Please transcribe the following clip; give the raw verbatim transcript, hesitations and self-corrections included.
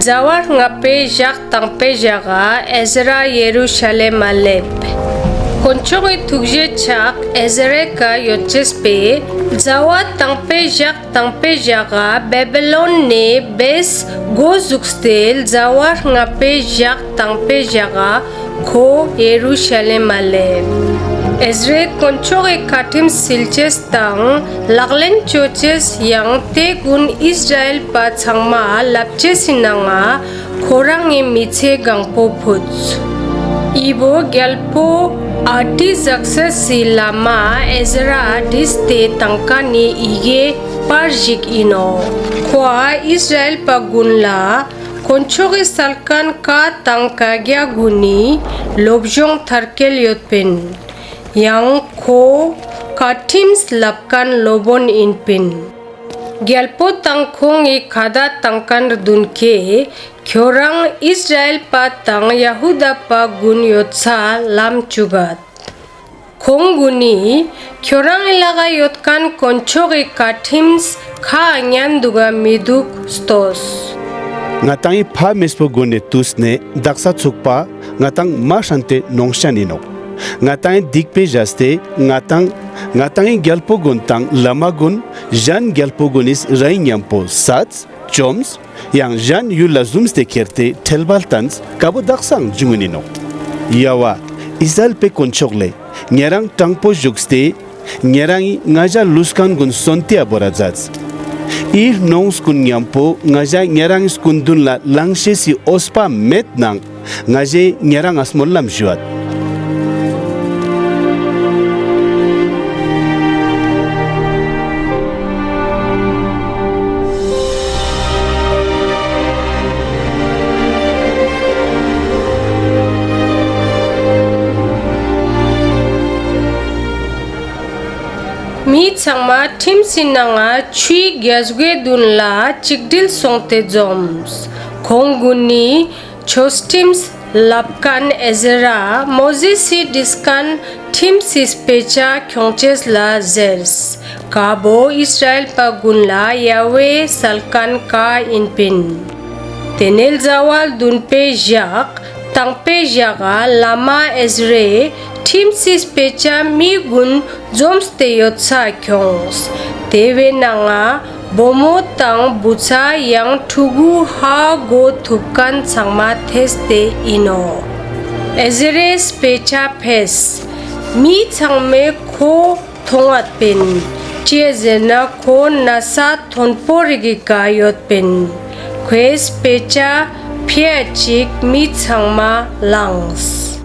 ཟླ་བ་ལྔ་པའེ་ཞག་དང་པོའེ་ཞག་ག་ཨེཟ་ར་ཡེ་རུ་ཤ་ལེམ་མ་ལེབས། དཀོན་མཆོག་གི་ཐུགས་རྗེའི་ཆག་ཨེཟ་རའེ་ཀ་ཡོད་ཅེས་པོའེ་ཟླ་བ་དང་པོའེ་ཞག་དང་པོའེ་ཞག་ག་བེ་བི་ལོན་ནེ་བེས་གོ་ཟུགས་ཏེ་ཟླ་བ་ལྔ་པའེ་ཞག་དང་པོའེ་ཞག་ག་ཁོ་ཡེ་རུ་ཤ་ལེམ་མ་ལེབས། ཨེཟ་རའེ་དཀོན་མཆོག་གི་ཀའ་ཁྲིམས་སིལ་ཅེས་དང་ལག་ལེན་ཅོ་ཅེས་ཡང་ཏེ་གུན་ཨིས་ར་ཨེལ་པ་ཚང་མ་ལབ་ཅེས་སི་ནང་ང་ཁོ་རང་ངི་མི་ཚེ་གང་པོ་ཕུད། འི་བོ་གྱལ་པོ་ཨར་ཏི་ཟག་སེས་སི་ལ་མ་ཨེཟ་ར་བྲིས་ཏེ་ཏང་ཁན་ནི་ཡི་གེ་པར་ཞིག་ཨིན་ནོག། ཁོའ་ཨིས་ར་ཨེལ་པ་གུན་ལ་དཀོན་མཆོག་གི་སལ་ཁན་ཀའ་དང་ཀའ་གྱ་གུན་ནི་ལོབ་ཇོང་ཐར་ཁྱེལ་ཡོད་པིན། ཡང་ཁོ་ཀའ་ཁྲིམས་ལབ་ཁན་ལོབ་པོན་ཨིན་པིན། གྱལ་པོ་དང་ཁོང་ངི་ཁ་ཏ་ཏང་ཁན་རྡུན་ཀེ་ཁྱོ་རང་ཨིས་ར་ཨེལ་པ་དང་ཡ་ཧུ་དཱ་པ་གུན་ཡོད་སའ་ལམ་ཅུག་གད། ཁོང་གུན་ནི་ཁྱོ་རང་ངི་ལག་ག་ཡོད་ཁན་དཀོན་མཆོག་གི་ཀའ་ཁྲིམས་ཁའ་ཉན་དུག་ག་མི་དུག་ལྟོས། ང་དང་ངི་ཕ་མེས་པོ་གུན་ནི་ཏུས་ནེ་དག་ས་ཚུག་པ་ང་དང་མ་ཧྲན་ཏེ་ནོངས་ཤན་ཨིན་ནོག། ང་དང་ངི་སྡིག་པའེ་ཞགས་ཏེ་ང་དང་ང་དང་ངི་གྱལ་པོ་གུན་དང་ལ་མ་གུན་ཞན་གྱལ་པོ་གུན་ནི་རའི་ཉམ་པོ་སད་ཅོམས། ཡང་ཞན་ཡུལ་ལ་ཟུམས་ཏེ་ཁྱེར་ཏེ་ཁྲེལ་བ་ལྟན་ཀ་བོ་དག་སའང་ཇུང་ངིན་ཨིན་ནོག། ཡ་ཝ་ཨིས་ར་ཨེལ་པའེ་དཀོན་མཆོག་ལེ་ཉེ་རང་དྲང་པོ་ཞུགས་ཏེ་ཉེ་རང་ངི་ང་ཞ་ལུས་ཁན་གུན་སོན་ཏེའ་བོར་ར་ཛདས། འི་ནོངས་གུན་ཉམ་པོ་ང་ཞ་ཉེ་རང་ངི་སྐུན་དུན་ལ་ལང་ཤེས་སི་འོས་པ་མེད་ནའང་ང་ཞའེ་ཉེ་རང་ང་སྨོན་ལམ་ཞུའད། མི་ཚང་མ་ཁྲིམས་སི་ནང་ང་ཆུའི་གྱལ་སྒོའེ་དུན་ལ་ཅིག་དྲིལ་སོང་སྟེ་ཛོམས། ཁོང་གུན་ནི་ཆོས་ཁྲིམས་ལབ་ཁན་ཨེཟ་ར་མོ་ཟེས་སི་བྲིས་ཁན་ཁྲིམས་སི་སྤེ་ཆ་ཁྱོང་ཅེས་ལ་ཟེརས། ཀ་བོ་ཨིས་ར་ཨེལ་པ་གུན་ལ་ཡ་ཝེའི་སལ་ཁན་ཀའ་ཨིན་པིན། ཏེ་ནེ་ཟླ་བ་རྡུན་པའེ་ཞག་དང་པོའེ་ཞག་ག་ལ་མ་ཨེཟ་རའེ་ཁྲིམས་སི་སྤེ་ཆ་མི་གུན་ཛོམས་ཏེ་ཡོད་ས་ཁྱོངས། ཏེ་བོའེ་ནང་ང་བུ་མོ་དང་བུ་ཚ་ཡང་ཕྲུ་གུ་ཧ་གོ་ཐུབ་ཁན་ཚང་མ་ཐེས་ཏེ་ཨིན་ནོག། ཨེཟ་རའེ་སྤེ་ཆ་ཕེས། མི་ཚང་མའེ་ཁོ་ཐོང་ངད་པིན། ཅིའ་ཟེར་ན་ཁོ་ནས་ཐོན་པོ་རིག་གི་ཀ་ཡོད་པིན། ཁོའེ་སྤེ་ཆ་ཕེའ་ཅིག་མི་ཚང་མ་ལངས།